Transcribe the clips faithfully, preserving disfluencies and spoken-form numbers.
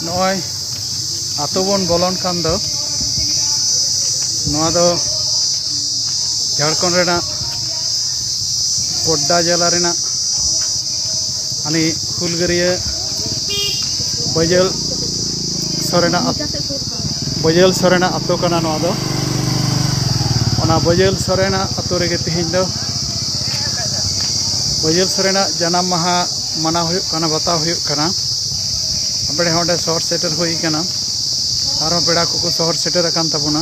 ᱱᱚᱜᱼᱚᱭ ᱟᱛᱳ ᱵᱚᱱ ᱵᱚᱞᱚᱱ ᱠᱷᱟᱱ ᱫᱚ, ᱱᱚᱣᱟ ᱫᱚ ᱡᱷᱟᱲᱠᱷᱚᱸᱰ ᱨᱮᱱᱟᱜ ᱜᱳᱰᱰᱟ ᱡᱮᱞᱟ ᱨᱮᱱᱟᱜ ᱦᱟᱱᱤ ᱦᱩᱞᱜᱟᱹᱨᱤᱭᱟᱹ ᱵᱟᱹᱡᱟᱹᱞ ᱥᱚᱨᱮᱱᱟᱜ ᱟᱛ-, ᱵᱟᱹᱡᱟᱹᱞ ᱥᱚᱨᱮᱱᱟᱜ ᱟᱛᱳ ᱠᱟᱱᱟ ᱱᱚᱣᱟ ᱫᱚ᱾ ᱚᱱᱟ ᱵᱟᱹᱡᱟᱹᱞ ᱥᱚᱨᱮᱱᱟᱜ ᱟᱛᱳ ᱨᱮᱜᱮ ᱛᱮᱦᱮᱧ ᱫᱚ ᱵᱟᱹᱡᱟᱹᱞ ᱥᱚᱨᱮᱱᱟᱜ ᱡᱟᱱᱟᱢ ᱢᱟᱦᱟ ᱢᱟᱱᱟᱣ ᱦᱩᱭᱩᱜ ᱠᱟᱱᱟ, ᱵᱟᱛᱟᱣ ᱦᱩᱭᱩᱜ ᱠᱟᱱᱟ᱾ ᱟᱯᱮ ᱦᱚᱸ ᱚᱸᱰᱮ ᱥᱚᱦᱚᱨ ᱥᱮᱴᱮᱨ ᱦᱩᱭ ᱠᱟᱱᱟ, ᱟᱨᱦᱚᱸ ᱯᱮᱲᱟ ᱠᱚᱠᱚ ᱥᱚᱦᱚᱨ ᱥᱮᱴᱮᱨ ᱟᱠᱟᱱ ᱛᱟᱵᱚᱱᱟ᱾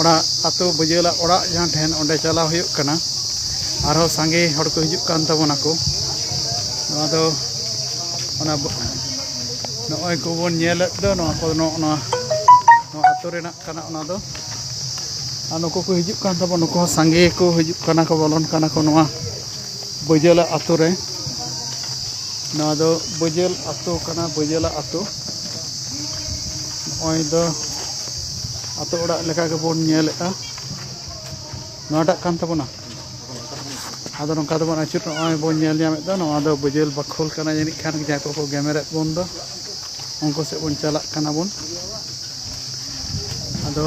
ᱚᱱᱟ ᱟᱛᱳ ᱵᱟᱹᱡᱟᱹᱞᱟᱜ ᱚᱲᱟᱜ ᱡᱟᱦᱟᱸ ᱴᱷᱮᱱ, ᱚᱸᱰᱮ ᱪᱟᱞᱟᱣ ᱦᱩᱭᱩᱜ ᱠᱟᱱᱟ᱾ ᱟᱨᱦᱚᱸ ᱥᱟᱸᱜᱮ ᱦᱚᱲ ᱠᱚ ᱦᱤᱡᱩᱜ ᱠᱟᱱ ᱛᱟᱵᱚᱱᱟ ᱠᱚ᱾ ᱱᱚᱣᱟ ᱫᱚ ᱚᱱᱟ ᱵᱚ-, ᱱᱚᱜᱼᱚᱭ ᱠᱚᱵᱚᱱ ᱧᱮᱞᱮᱫ ᱫᱚ, ᱱᱚᱣᱟ ᱠᱚ ᱱᱚᱜᱼᱚ ᱱᱚᱣᱟ, ᱱᱚᱣᱟ ᱟᱛᱳ ᱨᱮᱱᱟᱜ ᱠᱟᱱᱟ ᱚᱱᱟ ᱫᱚ᱾ ᱟᱨ ᱱᱩᱠᱩ ᱠᱚ ᱦᱤᱡᱩᱜ ᱠᱟᱱ ᱛᱟᱵᱚᱱ, ᱱᱩᱠᱩ ᱦᱚᱸ ᱥᱟᱸᱜᱮ ᱠᱚ ᱦᱤᱡᱩᱜ ᱠᱟᱱᱟ ᱠᱚ, ᱵᱚᱞᱚᱱ ᱠᱟᱱᱟ ᱠᱚ ᱱᱚᱣᱟ ᱵᱟᱹᱡᱟᱹᱞᱟᱜ ᱟᱛᱳ ᱨᱮ᱾ ᱱᱚᱣᱟ ᱫᱚ ᱵᱟᱹᱡᱟᱹᱞ ᱟᱛᱳ ᱠᱟᱱᱟ, ᱵᱟᱹᱡᱟᱹᱞᱟᱜ ᱟᱛᱳ᱾ ᱱᱚᱜᱼᱚᱭ ᱫᱚ ᱟᱛᱳ ᱚᱲᱟᱜ ᱞᱮᱠᱟ ᱜᱮᱵᱚᱱ ᱧᱮᱞᱮᱫᱼᱟ᱾ ᱱᱚᱣᱟᱴᱟᱜ ᱠᱟᱱ ᱛᱟᱵᱚᱱᱟ᱾ ᱟᱫᱚ ᱱᱚᱝᱠᱟ ᱫᱚᱵᱚᱱ ᱟᱹᱪᱩᱨ, ᱱᱚᱜᱼᱚᱭ ᱵᱚᱱ ᱧᱮᱞ ᱧᱟᱢᱮᱫ ᱫᱚ, ᱱᱚᱣᱟ ᱫᱚ ᱵᱟᱹᱡᱟᱹᱞ ᱵᱟᱠᱷᱳᱞ ᱠᱟᱱᱟ ᱡᱟᱹᱱᱤᱡ ᱠᱷᱟᱱ, ᱡᱟᱦᱟᱸᱭ ᱠᱚᱠᱚ ᱜᱮᱢᱮᱨᱮᱫ ᱵᱚᱱ ᱫᱚ, ᱩᱱᱠᱩ ᱥᱮᱫ ᱵᱚᱱ ᱪᱟᱞᱟᱜ ᱠᱟᱱᱟ ᱵᱚᱱ᱾ ᱟᱫᱚ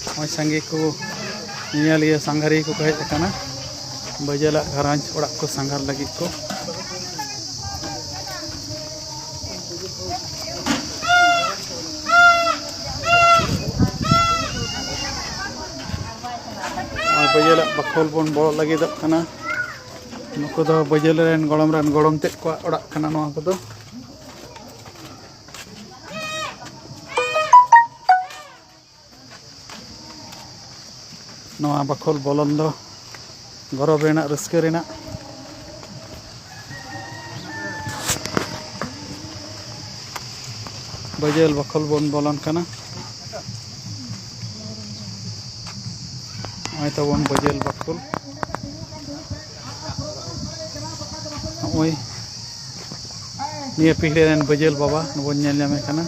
ᱱᱚᱜᱼᱚᱭ ᱥᱟᱸᱜᱮ ᱠᱚ ᱧᱮᱧᱮᱞᱤᱭᱟᱹ ᱥᱟᱸᱜᱷᱟᱨᱤᱭᱟᱹ ᱠᱚᱠᱚ ᱦᱮᱡ ᱟᱠᱟᱱᱟ, ᱵᱟᱹᱡᱟᱹᱞᱟᱜ ᱜᱷᱟᱨᱚᱸᱡᱽ ᱚᱲᱟᱜ ᱠᱚ ᱥᱟᱸᱜᱷᱟᱨ ᱞᱟᱹᱜᱤᱫ ᱠᱚ᱾ ᱱᱚᱜᱼᱚᱭ ᱵᱟᱹᱡᱟᱹᱞᱟᱜ ᱵᱟᱠᱷᱳᱞ ᱵᱚᱱ ᱵᱚᱞᱚᱜ ᱞᱟᱹᱜᱤᱫᱚᱜ ᱠᱟᱱᱟ᱾ ᱱᱩᱠᱩ ᱫᱚ ᱵᱟᱹᱡᱟᱹᱞ ᱨᱮᱱ ᱜᱚᱲᱚᱢ ᱨᱮᱱ ᱜᱚᱲᱚᱢ ᱛᱮᱫ ᱠᱚᱣᱟᱜ ᱚᱲᱟᱜ ᱠᱟᱱᱟ ᱱᱚᱣᱟ ᱠᱚᱫᱚ᱾ ᱱᱚᱣᱟ ᱵᱟᱠᱷᱳᱞ ᱵᱚᱞᱚᱱ ᱫᱚ ᱜᱚᱨᱚᱵᱽ ᱨᱮᱱᱟᱜ, ᱨᱟᱹᱥᱠᱟᱹ ᱨᱮᱱᱟᱜ᱾ ᱵᱟᱹᱡᱟᱹᱞ ᱵᱟᱠᱷᱳᱞ ᱵᱚᱱ ᱵᱚᱞᱚᱱ ᱠᱟᱱᱟ᱾ ᱱᱚᱜᱼᱚᱭ ᱛᱟᱵᱚᱱ ᱵᱟᱹᱡᱟᱹᱞ ᱵᱟᱠᱷᱳᱞ᱾ ᱱᱚᱜᱼᱚᱭ ᱱᱤᱭᱟᱹ ᱯᱤᱲᱦᱤ ᱨᱮᱱ ᱵᱟᱹᱡᱟᱹᱞ ᱵᱟᱵᱟ ᱵᱚᱱ ᱧᱮᱞ ᱧᱟᱢᱮ ᱠᱟᱱᱟ᱾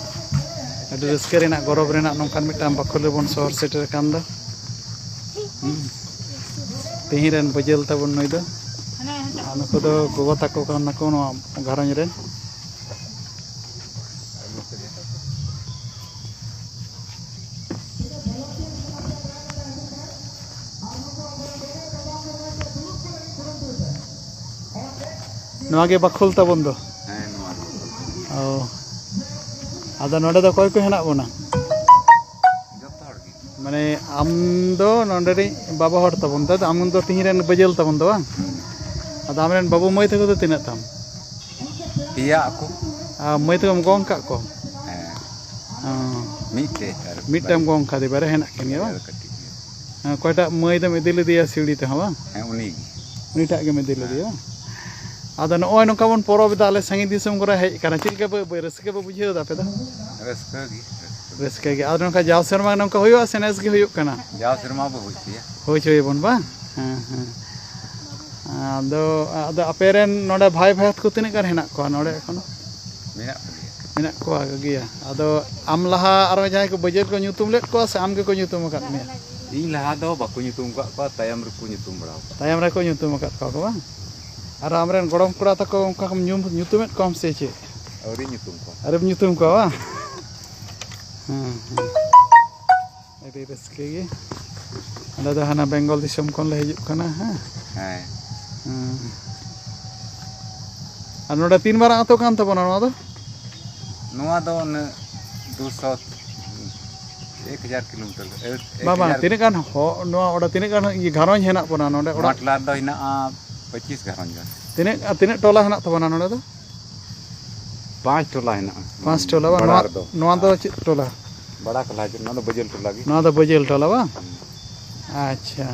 ᱟᱹᱰᱤ ᱨᱟᱹᱥᱠᱟᱹ ᱨᱮᱱᱟᱜ, ᱜᱚᱨᱚᱵᱽ ᱨᱮᱱᱟᱜ ᱱᱚᱝᱠᱟᱱ ᱢᱤᱫᱴᱟᱝ ᱵᱟᱠᱷᱳᱞ ᱨᱮᱵᱚᱱ ᱥᱚᱦᱚᱨ ᱥᱮᱴᱮᱨ ᱟᱠᱟᱱ ᱫᱚ᱾ ᱦᱩᱸ᱾ ᱛᱮᱦᱮᱧ ᱨᱮᱱ ᱵᱟᱹᱡᱟᱹᱞ ᱛᱟᱵᱚᱱ ᱱᱩᱭ ᱫᱚ᱾ ᱟᱨ ᱱᱩᱠᱩ ᱫᱚ ᱜᱚᱜᱚ ᱛᱟᱠᱚ ᱠᱟᱱᱟ ᱠᱚ ᱱᱚᱣᱟ ᱜᱷᱟᱨᱚᱸᱡᱽ ᱨᱮᱱ᱾ ᱱᱚᱣᱟ ᱜᱮ ᱵᱟᱠᱷᱳᱞ ᱛᱟᱵᱚᱱ ᱫᱚ᱾ ᱦᱮᱸ, ᱱᱚᱣᱟ ᱜᱮ᱾ ᱚ᱾ ᱟᱫᱚ ᱱᱚᱰᱮ ᱫᱚ ᱚᱠᱚᱭ ᱠᱚ ᱦᱮᱱᱟᱜ ᱵᱚᱱᱟ? ᱡᱚᱛᱚ ᱦᱚᱲ ᱜᱮ᱾ ᱢᱟᱱᱮ ᱟᱢ ᱫᱚ ᱱᱚᱰᱮ ᱨᱤᱡ ᱵᱟᱵᱟ ᱦᱚᱲ ᱛᱟᱵᱚᱱ ᱛᱚ, ᱟᱢ ᱫᱚ ᱛᱤᱦᱤᱧ ᱨᱮᱱ ᱵᱟᱹᱡᱟᱹᱞ ᱛᱟᱵᱚᱱ ᱫᱚ ᱵᱟᱝ? ᱦᱩᱸ᱾ ᱟᱫᱚ ᱟᱢᱨᱮᱱ ᱵᱟᱹᱵᱩ ᱢᱟᱹᱭ ᱛᱟᱠᱚ ᱫᱚ ᱛᱤᱱᱟᱹᱜ ᱛᱟᱢ? ᱯᱮᱭᱟ ᱟᱠᱚ᱾ ᱟᱨ ᱢᱟᱹᱭ ᱛᱟᱠᱚᱢ ᱜᱚᱝ ᱠᱟᱜ ᱠᱚᱣᱟ? ᱦᱮᱸ᱾ ᱚ᱾ ᱢᱤᱫᱴᱮᱡ ᱟᱨ ᱢᱤᱫᱴᱮᱱ ᱵᱟᱨᱭᱟ᱾ ᱜᱚᱝ ᱠᱟᱫᱮ, ᱵᱟᱨᱭᱟ ᱦᱮᱱᱟᱜ ᱠᱤᱱ ᱜᱮᱭᱟ ᱵᱟᱝ? ᱵᱟᱨᱭᱟ ᱠᱟᱹᱴᱤᱡ ᱜᱮᱭᱟ᱾ ᱦᱮᱸ, ᱚᱠᱚᱭᱴᱟᱜ ᱢᱟᱹᱭ ᱫᱚᱢ ᱤᱫᱤ ᱞᱮᱫᱮᱭᱟ ᱥᱤᱣᱲᱤ ᱛᱮᱦᱚᱸ ᱵᱟᱝ? ᱦᱮᱸ, ᱩᱱᱤ ᱜᱮ᱾ ᱩᱱᱤᱴᱟᱜ ᱜᱮᱢ ᱤᱫᱤ ᱞᱮᱫᱮᱭᱟ ᱵᱟᱝ? ᱟᱫᱚ ᱱᱚᱜᱼᱚᱭ ᱱᱚᱝᱠᱟ ᱵᱚᱱ ᱯᱚᱨᱚᱵᱽ ᱮᱫᱟ, ᱟᱞᱮ ᱥᱟᱺᱜᱤᱧ ᱫᱤᱥᱚᱢ ᱠᱚᱨᱮ ᱦᱮᱡ ᱠᱟᱱᱟ, ᱪᱮᱫ ᱞᱮᱠᱟ ᱯᱮ, ᱯᱮ ᱨᱟᱹᱥᱠᱟᱹ ᱯᱮ ᱵᱩᱡᱷᱟᱹᱣ ᱮᱫᱟ ᱟᱯᱮ ᱫᱚ? ᱨᱟᱹᱥᱠᱟᱹ ᱜᱮ, ᱨᱟᱹᱥᱠᱟᱹ ᱜᱮ᱾ ᱨᱟᱹᱥᱠᱟᱹ ᱜᱮ᱾ ᱟᱨ ᱱᱚᱝᱠᱟ ᱡᱟᱣ ᱥᱮᱨᱢᱟ ᱱᱚᱝᱠᱟ ᱦᱩᱭᱩᱜᱼᱟ ᱥᱮ ᱱᱮᱥ ᱜᱮ ᱦᱩᱭᱩᱜ ᱠᱟᱱᱟ? ᱡᱟᱣ ᱥᱮᱨᱢᱟ ᱵᱚ ᱦᱩᱭ ᱦᱚᱪᱚᱭᱟ᱾ ᱦᱩᱭ ᱦᱚᱪᱚᱭᱟᱵᱚᱱ ᱵᱟᱝ? ᱦᱮᱸ, ᱦᱮᱸ᱾ ᱟᱫᱚ, ᱟᱫᱚ ᱟᱯᱮ ᱨᱮᱱ ᱱᱚᱰᱮ ᱵᱷᱟᱭ ᱵᱷᱟᱭᱟᱛ ᱠᱚ ᱛᱤᱱᱟᱹᱜ ᱜᱟᱱ ᱦᱮᱱᱟᱜ ᱠᱚᱣᱟ ᱱᱚᱰᱮ ᱮᱠᱷᱚᱱ? ᱢᱮᱱᱟᱜ ᱠᱚᱜᱮᱭᱟ᱾ ᱢᱮᱱᱟᱜ ᱠᱚᱣᱟ ᱜᱮᱭᱟ᱾ ᱟᱫᱚ ᱟᱢ ᱞᱟᱦᱟ ᱟᱨᱚ ᱡᱟᱦᱟᱸᱭ ᱠᱚ ᱵᱟᱹᱡᱟᱹᱞ ᱠᱚ ᱧᱩᱛᱩᱢ ᱞᱮᱫ ᱠᱚᱣᱟ ᱥᱮ ᱟᱢ ᱜᱮᱠᱚ ᱧᱩᱛᱩᱢ ᱟᱠᱟᱫ ᱢᱮᱭᱟ? ᱤᱧ ᱞᱟᱦᱟ ᱫᱚ ᱵᱟᱠᱚ ᱧᱩᱛᱩᱢ ᱟᱠᱟᱫ ᱠᱚᱣᱟ, ᱛᱟᱭᱚᱢ ᱨᱮᱠᱚ ᱧᱩᱛᱩᱢ ᱵᱟᱲᱟ ᱟᱠᱟᱫ᱾ ᱛᱟᱭᱚᱢ ᱨᱮᱠᱚ ᱧᱩᱛᱩᱢ ᱟᱠᱟᱫ ᱠᱚᱣᱟ ᱠᱚ ᱵᱟᱝ? ᱟᱨ ᱟᱢᱨᱮᱱ ᱜᱚᱲᱚᱢ ᱠᱚᱲᱟ ᱛᱟᱠᱚ ᱚᱱᱠᱟ ᱠᱚᱢ ᱧᱩᱢ-, ᱧᱩᱛᱩᱢᱮᱫ ᱠᱚᱣᱟᱢ ᱥᱮ ᱪᱮᱫ? ᱟᱹᱣᱨᱤ ᱧᱩᱛᱩᱢ ᱠᱚᱣᱟ᱾ ᱟᱹᱣᱨᱤᱢ ᱧᱩᱛᱩᱢ ᱠᱚᱣᱟ ᱵᱟᱝ? ᱦᱮᱸ, ᱦᱮᱸ᱾ ᱟᱹᱰᱤ ᱨᱟᱹᱥᱠᱟᱹ ᱜᱮ᱾ ᱟᱞᱮ ᱫᱚ ᱦᱟᱱᱟ ᱵᱮᱝᱜᱚᱞ ᱫᱤᱥᱚᱢ ᱠᱷᱚᱱ ᱞᱮ ᱦᱤᱡᱩᱜ ᱠᱟᱱᱟ, ᱦᱮᱸ᱾ ᱦᱮᱸ᱾ ᱦᱮᱸ᱾ ᱟᱨ ᱱᱚᱰᱮ ᱛᱤᱱ ᱢᱟᱨᱟᱝ ᱟᱹᱛᱩ ᱠᱟᱱ ᱛᱟᱵᱚᱱᱟ ᱱᱚᱣᱟ ᱫᱚ? ᱱᱚᱣᱟ ᱫᱚ ᱚᱱᱮ ᱫᱩᱥᱚ, ᱮᱠ ᱦᱟᱡᱟᱨ ᱠᱤᱞᱳᱢᱤᱴᱟᱨ, ᱮᱠ, ᱮᱠ ᱵᱟᱝ, ᱵᱟᱝ, ᱦᱟᱡᱟᱨ᱾ ᱛᱤᱱᱟᱹᱜ ᱜᱟᱱ ᱦᱚ-, ᱱᱚᱣᱟ ᱚᱸᱰᱮ ᱛᱤᱱᱟᱹᱜ ᱜᱟᱱ ᱤᱭᱟᱹ ᱜᱷᱟᱨᱚᱸᱡᱽ ᱦᱮᱱᱟᱜ ᱵᱚᱱᱟ ᱱᱚᱰᱮ ᱱᱚᱣᱟ ᱚᱲᱟᱜ? ᱴᱚᱞᱟ ᱨᱮᱫᱚ ᱦᱮᱱᱟᱜᱼᱟ ᱯᱚᱸᱪᱤᱥ ᱜᱷᱟᱨᱚᱸᱡᱽ ᱜᱟᱱ᱾ ᱛᱤᱱᱟᱹᱜ, ᱟᱨ ᱛᱤᱱᱟᱹᱜ ᱴᱚᱞᱟ ᱦᱮᱱᱟᱜ ᱛᱟᱵᱚᱱᱟ ᱱᱚᱰᱮ ᱫᱚ? ᱯᱟᱸᱪ ᱴᱚᱞᱟ ᱦᱮᱱᱟᱜᱼᱟ᱾ ᱯᱟᱸᱪ ᱴᱚᱞᱟ ᱵᱟᱝ? ᱵᱟᱲᱟ ᱱᱚᱣᱟ, ᱨᱮᱫᱚ᱾ ᱱᱚᱣᱟ ᱫᱚ ᱪᱮᱫ ᱴᱚᱞᱟ? ᱵᱟᱲᱟ ᱠᱟᱞᱟ, ᱱᱚᱣᱟ ᱫᱚ ᱵᱟᱹᱡᱟᱹᱞ ᱴᱚᱞᱟ ᱜᱮ᱾ ᱱᱚᱣᱟ ᱫᱚ ᱵᱟᱹᱡᱟᱹᱞ ᱴᱚᱞᱟ ᱵᱟᱝ? ᱦᱩᱸ᱾ ᱟᱪᱪᱷᱟ᱾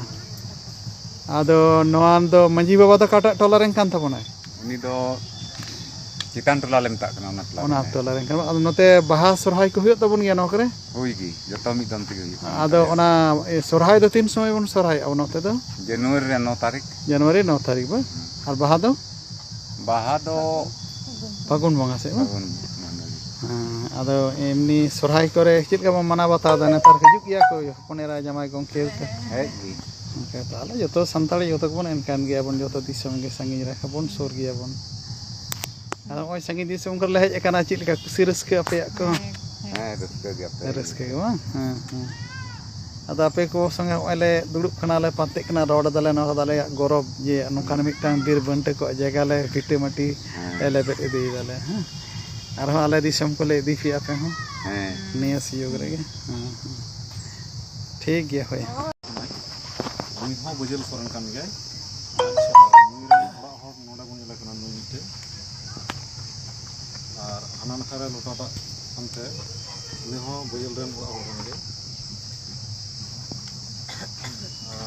ᱟᱫᱚ ᱱᱚᱣᱟ ᱫᱚ ᱢᱟᱹᱡᱷᱤ ᱵᱟᱵᱟ ᱫᱚ ᱚᱠᱟᱴᱟᱜ ᱴᱚᱞᱟ ᱨᱮᱱ ᱠᱟᱱ ᱛᱟᱵᱚᱱᱟᱭ? ᱩᱱᱤ ᱫᱚ ᱪᱮᱛᱟᱱ ᱴᱚᱞᱟ ᱞᱮ ᱢᱮᱛᱟᱜ ᱠᱟᱱᱟ, ᱚᱱᱟ ᱴᱚᱞᱟ ᱚᱱᱟ ᱨᱮᱱ᱾ ᱴᱚᱞᱟ ᱨᱮᱱ ᱠᱟᱱᱟ᱾ ᱟᱫᱚ ᱱᱚᱛᱮ ᱵᱟᱦᱟ ᱥᱚᱨᱦᱟᱭ ᱠᱚ ᱦᱩᱭᱩᱜ ᱛᱟᱵᱚᱱ ᱜᱮᱭᱟ ᱱᱚᱣᱟ ᱠᱚᱨᱮ? ᱦᱩᱭ ᱜᱮ, ᱡᱚᱛᱚ ᱢᱤᱫ ᱫᱚᱢ ᱛᱮᱜᱮ ᱦᱩᱭᱩᱜ ᱠᱟᱱᱟ᱾ ᱟᱫᱚ ᱚᱱᱟ, ᱮ, ᱥᱚᱨᱦᱟᱭ ᱫᱚ ᱛᱤᱱ ᱥᱚᱢᱚᱭ ᱵᱚᱱ ᱥᱚᱨᱦᱟᱭᱚᱜᱼᱟ ᱱᱚᱛᱮ ᱫᱚ? ᱡᱟᱱᱩᱣᱟᱨᱤ ᱨᱮ ᱱᱚ ᱛᱟᱹᱨᱤᱠᱷ᱾ ᱡᱟᱱᱩᱣᱟᱨᱤ ᱱᱚ ᱛᱟᱹᱨᱤᱠᱷ ᱵᱟᱝ? ᱦᱩᱸ᱾ ᱟᱨ ᱵᱟᱦᱟ ᱫᱚ? ᱵᱟᱦᱟ ᱫᱚ ᱯᱷᱟᱹᱜᱩᱱ ᱵᱚᱸᱜᱟ ᱥᱮᱫ ᱵᱟᱝ? ᱯᱷᱟᱹᱜᱩᱱ ᱵᱚᱸᱜᱟ ᱜᱮ᱾ ᱦᱮᱸ, ᱟᱫᱚ ᱮᱢᱱᱤ ᱥᱚᱨᱦᱟᱭ ᱠᱚᱨᱮ ᱪᱮᱫ ᱞᱮᱠᱟ ᱵᱚᱱ ᱢᱟᱱᱟᱣ ᱵᱟᱛᱟᱣ ᱮᱫᱟ? ᱱᱮᱛᱟᱨ ᱦᱤᱡᱩᱜ ᱜᱮᱭᱟ ᱠᱚ ᱦᱚᱯᱚᱱ ᱮᱨᱟ ᱡᱟᱶᱟᱭ ᱜᱚᱢᱠᱮ ᱠᱚ? ᱦᱮᱡ ᱜᱮ᱾ ᱚᱱᱠᱟ ᱛᱟᱦᱚᱞᱮ ᱡᱚᱛᱚ ᱥᱟᱱᱛᱟᱲ ᱡᱚᱛᱚ ᱜᱮᱵᱚᱱ ᱮᱱᱠᱟᱱ ᱜᱮᱭᱟᱵᱚᱱ, ᱡᱚᱛᱚ ᱫᱤᱥᱚᱢ ᱜᱮ ᱥᱟᱺᱜᱤᱧ ᱨᱮᱦᱚᱸ ᱵᱚᱱ ᱥᱩᱨ ᱜᱮᱭᱟᱵᱚᱱ᱾ ᱟᱫᱚ ᱱᱚᱜᱼᱚᱭ ᱥᱟᱺᱜᱤᱧ ᱫᱤᱥᱚᱢ ᱠᱚᱨᱮ ᱞᱮ ᱦᱮᱡ ᱟᱠᱟᱱᱟ, ᱪᱮᱫ ᱞᱮᱠᱟ ᱠᱩᱥᱤ ᱨᱟᱹᱥᱠᱟᱹ ᱟᱯᱮᱭᱟᱜ ᱠᱚ? ᱦᱮᱸ, ᱦᱮᱸ᱾ ᱦᱮᱸ, ᱨᱟᱹᱥᱠᱟᱹ ᱜᱮ ᱟᱯᱮ ᱨᱟᱹᱥᱠᱟᱹ ᱜᱮ ᱵᱟᱝ? ᱦᱮᱸ, ᱦᱮᱸ᱾ ᱟᱫᱚ ᱟᱯᱮ ᱠᱚ ᱥᱚᱸᱜᱮ ᱱᱚᱜᱼᱚᱭ ᱞᱮ ᱫᱩᱲᱩᱵ ᱠᱟᱱᱟ, ᱞᱮ ᱯᱟᱱᱛᱮᱜ ᱠᱟᱱᱟ, ᱨᱚᱲ ᱫᱟᱞᱮ, ᱱᱚᱣᱟ ᱠᱚᱫᱚ ᱟᱞᱮᱭᱟᱜ ᱜᱚᱨᱚᱵᱽ ᱡᱮ ᱱᱚᱝᱠᱟᱱ ᱢᱤᱫᱴᱟᱝ ᱵᱤᱨ ᱵᱟᱹᱱᱴᱟᱹ ᱠᱚᱣᱟᱜ ᱡᱟᱭᱜᱟ ᱞᱮ ᱵᱷᱤᱴᱟᱹ ᱢᱟᱹᱴᱤ ᱦᱮᱸ᱾ ᱞᱮᱵᱮᱫ ᱤᱫᱤᱭᱮᱫᱟᱞᱮ᱾ ᱦᱮᱸ, ᱟᱨᱦᱚᱸ ᱟᱞᱮ ᱫᱤᱥᱚᱢ ᱠᱚᱞᱮ ᱤᱫᱤ ᱯᱮᱭᱟ ᱟᱯᱮ ᱦᱚᱸ ᱦᱮᱸ᱾ ᱱᱤᱭᱟᱹ ᱥᱩᱡᱳᱜᱽ ᱨᱮᱜᱮ᱾ ᱦᱮᱸ, ᱦᱮᱸ᱾ ᱴᱷᱤᱠ ᱜᱮᱭᱟ, ᱦᱳᱭ᱾ ᱱᱩᱭ ᱦᱚᱸ ᱵᱟᱹᱡᱟᱹᱞ ᱥᱚᱨᱮᱱ ᱠᱟᱱ ᱜᱮᱭᱟᱭ᱾ ᱟᱪᱪᱷᱟ᱾ ᱱᱩᱭ ᱨᱮᱱ ᱚᱲᱟᱜ ᱦᱚᱲ ᱱᱚᱰᱮ ᱵᱚᱱ ᱧᱮᱞᱮ ᱠᱟᱱᱟ, ᱱᱩᱭ ᱢᱤᱫᱴᱮᱡ᱾ ᱟᱨ ᱦᱟᱱᱟ ᱱᱟᱠᱷᱟ ᱨᱮ ᱞᱚᱴᱟ ᱫᱟᱜ ᱦᱟᱱᱛᱮ, ᱩᱱᱤ ᱦᱚᱸ ᱵᱟᱹᱭᱟᱹᱞ ᱨᱮᱱ ᱚᱲᱟᱜ ᱦᱚᱲ ᱠᱟᱱ ᱜᱮ᱾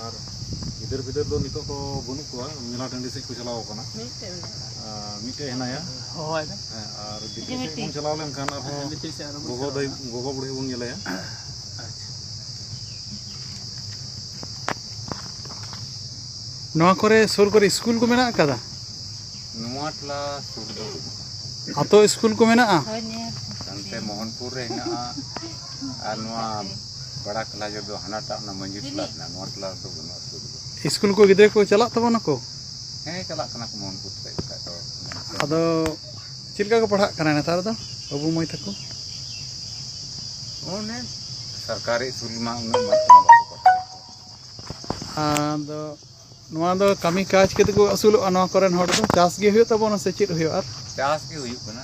ᱟᱨ ᱜᱤᱫᱟᱹᱨ ᱯᱤᱫᱟᱹᱨ ᱫᱚ ᱱᱤᱛᱚᱜ ᱫᱚ ᱵᱟᱹᱱᱩᱜ ᱠᱚᱣᱟ, ᱢᱮᱞᱟ ᱴᱟᱺᱰᱤ ᱥᱮᱫ ᱠᱚ ᱪᱟᱞᱟᱣ ᱠᱟᱱᱟ᱾ ᱢᱤᱫᱴᱮᱡ ᱢᱮᱱᱟᱭᱟ᱾ ᱟᱨ ᱢᱤᱫᱴᱮᱡ ᱦᱮᱱᱟᱭᱟ᱾ ᱦᱚᱦᱚᱣᱟᱭ ᱢᱮ᱾ ᱦᱮᱸ, ᱟᱨ ᱫᱤᱠᱩ ᱥᱮᱫ ᱵᱚᱱ ᱪᱟᱞᱟᱣ ᱞᱮᱱᱠᱷᱟᱱ ᱟᱨᱦᱚᱸ ᱦᱮᱸ, ᱫᱤᱠᱩ ᱥᱮᱫ ᱟᱨᱦᱚᱸ ᱵᱚᱱ ᱜᱚᱜᱚ ᱪᱟᱞᱟᱣ ᱫᱟᱹᱭ, ᱞᱮᱱᱟ᱾ ᱜᱚᱜᱚ ᱵᱩᱲᱦᱤ ᱵᱚᱱ ᱧᱮᱞᱮᱭᱟ᱾ ᱟᱪᱪᱷᱟ᱾ ᱱᱚᱣᱟ ᱠᱚᱨᱮ ᱥᱩᱨ ᱠᱚᱨᱮ ᱥᱠᱩᱞ ᱠᱚ ᱢᱮᱱᱟᱜ ᱟᱠᱟᱫᱟ? ᱱᱚᱣᱟ ᱴᱚᱞᱟ ᱥᱩᱨ ᱫᱚ ᱵᱟᱹᱱᱩᱜᱼᱟ᱾ ᱟᱛᱳ ᱥᱠᱩᱞ ᱠᱚ ᱢᱮᱱᱟᱜᱼᱟ? ᱦᱳᱭ, ᱱᱤᱭᱟᱹ ᱦᱟᱱᱛᱮ ᱢᱳᱦᱚᱱᱯᱩᱨ ᱨᱮ ᱦᱮᱱᱟᱜᱼᱟ, ᱟᱨ ᱱᱚᱣᱟ ᱵᱟᱲᱟ ᱠᱟᱞᱟᱡᱚᱨ ᱫᱚ ᱦᱟᱱᱟᱴᱟᱜ ᱚᱱᱟ ᱢᱟᱹᱡᱷᱤ ᱴᱚᱞᱟ ᱨᱮ ᱦᱮᱱᱟᱜᱼᱟ, ᱱᱚᱣᱟ ᱴᱚᱞᱟ ᱨᱮᱫᱚ ᱵᱟᱹᱱᱩᱜᱼᱟ ᱥᱩᱨ ᱫᱚ᱾ ᱥᱠᱩᱞ ᱠᱚ ᱜᱤᱫᱽᱨᱟᱹ ᱠᱚ ᱪᱟᱞᱟᱜ ᱛᱟᱵᱚᱱᱟ ᱠᱚ? ᱦᱮᱸ, ᱪᱟᱞᱟᱜ ᱠᱟᱱᱟ ᱠᱚ ᱢᱳᱦᱚᱱᱯᱩᱨ ᱥᱮᱫ ᱠᱷᱟᱡ ᱫᱚ᱾ ᱟᱫᱚ ᱪᱮᱫ ᱞᱮᱠᱟ ᱠᱚ ᱯᱟᱲᱦᱟᱜ ᱠᱟᱱᱟ ᱱᱮᱛᱟᱨ ᱫᱚ ᱵᱟᱹᱵᱩ ᱢᱟᱹᱭ ᱛᱟᱠᱚ? ᱚᱱᱮ ᱥᱚᱨᱠᱟᱨᱤ ᱥᱠᱩᱞ ᱢᱟ ᱩᱱᱟᱹᱜ ᱢᱚᱡᱽ ᱛᱮᱢᱟ ᱵᱟᱠᱚ ᱯᱟᱲᱦᱟᱣᱮᱫ ᱠᱚᱣᱟ᱾ ᱟᱫᱚ ᱱᱚᱣᱟ ᱫᱚ ᱠᱟᱹᱢᱤ ᱠᱟᱡᱽ ᱠᱟᱛᱮ ᱠᱚ ᱟᱹᱥᱩᱞᱚᱜᱼᱟ ᱱᱚᱣᱟ ᱠᱚᱨᱮᱱ ᱦᱚᱲ ᱫᱚ? ᱪᱟᱥ ᱜᱮ ᱦᱩᱭᱩᱜ ᱛᱟᱵᱚᱱᱟ ᱥᱮ ᱪᱮᱫ ᱦᱩᱭᱩᱜᱼᱟ ᱟᱨ? ᱪᱟᱥ ᱜᱮ ᱦᱩᱭᱩᱜ ᱠᱟᱱᱟ᱾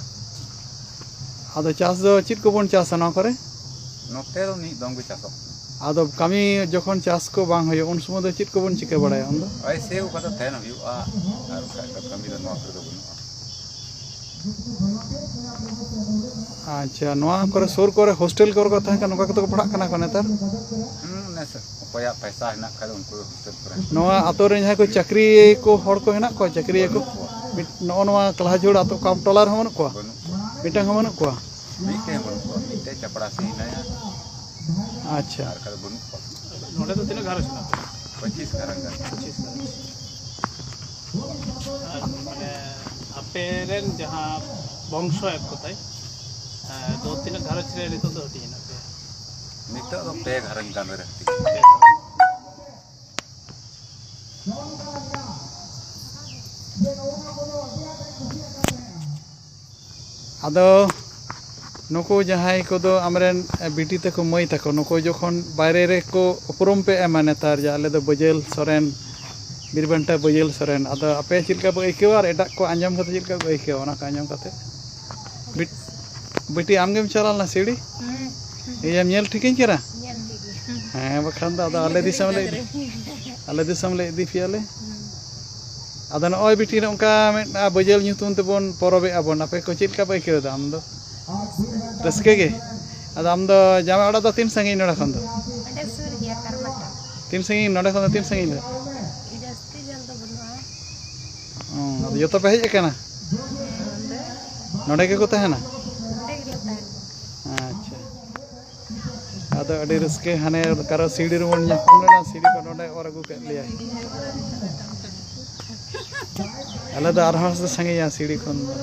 ᱟᱫᱚ ᱪᱟᱥ ᱫᱚ ᱪᱮᱫ ᱠᱚᱵᱚᱱ ᱪᱟᱥᱟ ᱱᱚᱣᱟ ᱠᱚᱨᱮ? ᱱᱚᱛᱮ ᱫᱚ ᱢᱤᱫ ᱫᱚᱢ ᱜᱮ ᱪᱟᱥᱚᱜ ᱠᱟᱱᱟ᱾ ᱟᱫᱚ ᱠᱟᱹᱢᱤ ᱡᱚᱠᱷᱚᱱ ᱪᱟᱥ ᱠᱚ ᱵᱟᱝ ᱦᱩᱭᱩᱜᱼᱟ, ᱩᱱ ᱥᱚᱢᱚᱭ ᱫᱚ ᱪᱮᱫ ᱠᱚᱵᱚᱱ ᱪᱤᱠᱟᱹ ᱵᱟᱲᱟᱭᱟ ᱩᱱᱫᱚ? ᱮᱭᱥᱮ ᱚᱠᱟ ᱫᱚ ᱛᱟᱦᱮᱱ ᱦᱩᱭᱩᱜᱼᱟ, ᱟᱨ ᱵᱟᱠᱷᱟᱡ ᱫᱚ ᱠᱟᱹᱢᱤ ᱫᱚ ᱱᱚᱣᱟ ᱠᱚᱨᱮ ᱫᱚ ᱵᱟᱹᱱᱩᱜᱼᱟ᱾ ᱟᱪᱪᱷᱟ, ᱱᱚᱣᱟ ᱠᱚᱨᱮ ᱥᱩᱨ ᱠᱚᱨᱮ ᱦᱳᱥᱴᱮᱞ ᱠᱚᱨᱮ ᱠᱚ ᱛᱟᱦᱮᱸ ᱠᱟᱱᱟ, ᱱᱚᱝᱠᱟ ᱠᱟᱛᱮ ᱠᱚ ᱯᱟᱲᱦᱟᱜ ᱠᱟᱱᱟ ᱠᱚ ᱱᱮᱛᱟᱨ? ᱦᱩᱸ, ᱚᱱᱮ ᱥᱮ, ᱚᱠᱚᱭᱟᱜ ᱯᱚᱭᱥᱟ ᱦᱮᱱᱟᱜ ᱠᱷᱟᱡ ᱫᱚ ᱩᱱᱠᱩ ᱫᱚ ᱦᱳᱥᱴᱮᱞ ᱠᱚᱨᱮ᱾ ᱱᱚᱣᱟ ᱟᱛᱳ ᱨᱮ ᱡᱟᱦᱟᱸᱭ ᱠᱚ ᱪᱟᱹᱠᱨᱤ ᱠᱚ ᱦᱚᱲ ᱠᱚ ᱦᱮᱱᱟᱜ ᱠᱚᱣᱟ, ᱪᱟᱹᱠᱨᱤᱭᱟᱹ ᱠᱚ? ᱵᱟᱹᱱᱩᱜ ᱠᱚᱣᱟ᱾ ᱢᱤᱫ, ᱱᱚᱜᱼᱚ ᱱᱚᱣᱟ ᱠᱟᱞᱦᱟᱡᱷᱳᱲ ᱟᱛᱳ ᱠᱟᱢ ᱴᱚᱞᱟ ᱨᱮᱦᱚᱸ ᱵᱟᱹᱱᱩᱜ ᱠᱚᱣᱟ? ᱵᱟᱹᱱᱩᱜ ᱠᱚᱣᱟ᱾ ᱢᱤᱫᱴᱟᱝ ᱦᱚᱸ ᱵᱟᱹᱱᱩᱜ ᱠᱚᱣᱟ? ᱢᱤᱫᱴᱮᱱ ᱦᱚᱸ ᱵᱟᱹᱱᱩᱜ ᱠᱚᱣᱟ᱾ ᱢᱤᱫᱴᱮᱡ ᱪᱟᱯᱲᱟᱥᱤ ᱦᱮᱱᱟᱭᱟ᱾ ᱟᱪᱪᱷᱟ᱾ ᱟᱨ ᱵᱟᱠᱷᱟᱡ ᱫᱚ ᱵᱟᱹᱱᱩᱜ ᱠᱚᱣᱟ᱾ ᱱᱚᱰᱮ ᱫᱚ ᱛᱤᱱᱟᱹᱜ ᱜᱷᱟᱨᱚᱸᱡᱽ ᱢᱮᱱᱟᱜ ᱯᱮᱭᱟ? ᱯᱚᱸᱪᱤᱥ ᱜᱷᱟᱨᱚᱸᱡᱽ ᱜᱟᱱ᱾ ᱯᱚᱸᱪᱤᱥ ᱜᱷᱟᱨᱚᱸᱡᱽ᱾ ᱟᱨ ᱢᱟᱱᱮ ᱟᱯᱮ ᱨᱮᱱ ᱡᱟᱦᱟᱸ ᱵᱚᱝᱥᱚ ᱮᱠ ᱠᱚᱛᱟᱭ, ᱮ, ᱫᱚ ᱛᱤᱱᱟᱹᱜ ᱜᱷᱟᱨᱚᱸᱡᱽ ᱨᱮ ᱱᱤᱛᱚᱜ ᱫᱚ ᱦᱟᱹᱴᱤᱧ ᱦᱮᱱᱟᱜ ᱯᱮᱭᱟ? ᱱᱤᱛᱚᱜ ᱫᱚ ᱯᱮ ᱜᱷᱟᱨᱚᱸᱡᱽ ᱜᱟᱱ ᱨᱮ ᱦᱟᱹᱴᱤᱧ᱾ ᱯᱮ ᱜᱷᱟᱨᱚᱸᱡᱽ᱾ ᱟᱫᱚ ᱱᱩᱠᱩ ᱡᱟᱦᱟᱸᱭ ᱠᱚᱫᱚ ᱟᱢᱨᱮᱱ ᱵᱤᱴᱤ ᱛᱟᱠᱚ, ᱢᱟᱹᱭ ᱛᱟᱠᱚ, ᱱᱩᱠᱩ ᱡᱚᱠᱷᱚᱱ ᱵᱟᱭᱨᱮ ᱨᱮᱠᱚ ᱩᱯᱨᱩᱢ ᱯᱮ ᱮᱢᱟ ᱱᱮᱛᱟᱨ, ᱡᱮ ᱟᱞᱮ ᱫᱚ ᱵᱟᱹᱡᱟᱹᱞ ᱥᱚᱨᱮᱱ, ᱵᱤᱨᱵᱟᱱᱴᱟ ᱵᱟᱹᱡᱟᱹᱞ ᱥᱚᱨᱮᱱ, ᱟᱫᱚ ᱟᱯᱮ ᱪᱮᱫ ᱞᱮᱠᱟ ᱯᱮ ᱟᱹᱭᱠᱟᱹᱣᱟ ᱟᱨ ᱮᱴᱟᱜ ᱠᱚ ᱟᱸᱡᱚᱢ ᱠᱟᱛᱮ ᱪᱮᱫ ᱞᱮᱠᱟ ᱠᱚ ᱟᱹᱭᱠᱟᱹᱣᱟ? ᱚᱱᱟ ᱠᱚ ᱟᱸᱡᱚᱢ ᱠᱟᱛᱮ᱾ ᱵᱤᱴ-, ᱵᱤᱴᱤ, ᱟᱢ ᱜᱮᱢ ᱪᱟᱞᱟᱣ ᱞᱮᱱᱟ ᱥᱤᱣᱲᱤ? ᱦᱮᱸ᱾ ᱤᱭᱟᱹᱢ ᱧᱮᱞ ᱴᱷᱤᱠᱟᱹᱧ ᱠᱟᱱᱟ? ᱧᱮᱞ ᱴᱷᱤᱠ ᱜᱮ᱾ ᱦᱮᱸ, ᱵᱟᱠᱷᱟᱱ ᱫᱚ ᱟᱫᱚ ᱟᱞᱮ ᱫᱤᱥᱚᱢ ᱞᱮ ᱤᱫᱤ, ᱟᱞᱮ ᱫᱤᱥᱚᱢ ᱞᱮ ᱤᱫᱤ ᱯᱮᱭᱟᱞᱮ᱾ ᱦᱮᱸ᱾ ᱟᱫᱚ ᱱᱚᱜᱼᱚᱭ ᱵᱤᱴᱤ, ᱱᱚᱝᱠᱟ ᱢᱤᱫ, ᱟ, ᱵᱟᱹᱡᱟᱹᱞ ᱧᱩᱛᱩᱢ ᱛᱮᱵᱚᱱ ᱯᱚᱨᱚᱵᱮᱜᱼᱟ ᱵᱚᱱ, ᱟᱯᱮ ᱠᱚ ᱪᱮᱫ ᱞᱮᱠᱟ ᱯᱮ ᱟᱹᱭᱠᱟᱹᱣ ᱮᱫᱟ ᱟᱢ ᱫᱚ? ᱨᱟᱹᱥᱠᱟᱹ ᱜᱮ᱾ ᱟᱫᱚ ᱟᱢ ᱫᱚ ᱡᱟᱶᱟᱭ ᱚᱲᱟᱜ ᱫᱚ ᱛᱤᱱ ᱥᱟᱺᱜᱤᱧ ᱱᱚᱰᱮ ᱠᱷᱚᱱ ᱫᱚ? ᱚᱸᱰᱮ ᱥᱩᱨ ᱜᱮᱭᱟ, ᱠᱟᱨᱢᱟᱴᱟ᱾ ᱛᱤᱱ ᱥᱟᱺᱜᱤᱧ ᱱᱚᱰᱮ ᱠᱷᱚᱱ ᱫᱚ, ᱛᱤᱱ ᱥᱟᱺᱜᱤᱧ ᱨᱮ? ᱡᱟᱹᱥᱛᱤ ᱡᱷᱟᱹᱞ ᱫᱚ ᱵᱟᱹᱱᱩᱜᱼᱟ᱾ ᱚ, ᱟᱫᱚ ᱡᱚᱛᱚ ᱯᱮ ᱦᱮᱡ ᱟᱠᱟᱱᱟ? ᱦᱮᱸ, ᱱᱚᱰᱮ᱾ ᱱᱚᱰᱮ ᱜᱮᱠᱚ ᱛᱟᱦᱮᱱᱟ? ᱱᱚᱰᱮ ᱜᱮᱞᱮ ᱛᱟᱦᱮᱱᱟ᱾ ᱟᱪᱪᱷᱟ᱾ ᱟᱫᱚ ᱟᱹᱰᱤ ᱨᱟᱹᱥᱠᱟᱹ, ᱦᱟᱱᱮ ᱚᱠᱟᱨᱮ ᱥᱤᱲᱤ ᱨᱮᱵᱚᱱ ᱧᱟᱯᱟᱢ ᱞᱮᱱᱟ, ᱥᱤᱲᱤ ᱠᱷᱚᱱ ᱱᱚᱰᱮ ᱚᱨ ᱟᱹᱜᱩ ᱠᱮᱫ ᱞᱮᱭᱟ᱾ ᱟᱞᱮ ᱫᱚ ᱟᱨᱦᱚᱸ ᱥᱟᱺᱜᱤᱧᱟ ᱥᱤᱲᱤ ᱠᱷᱚᱱ ᱫᱚ᱾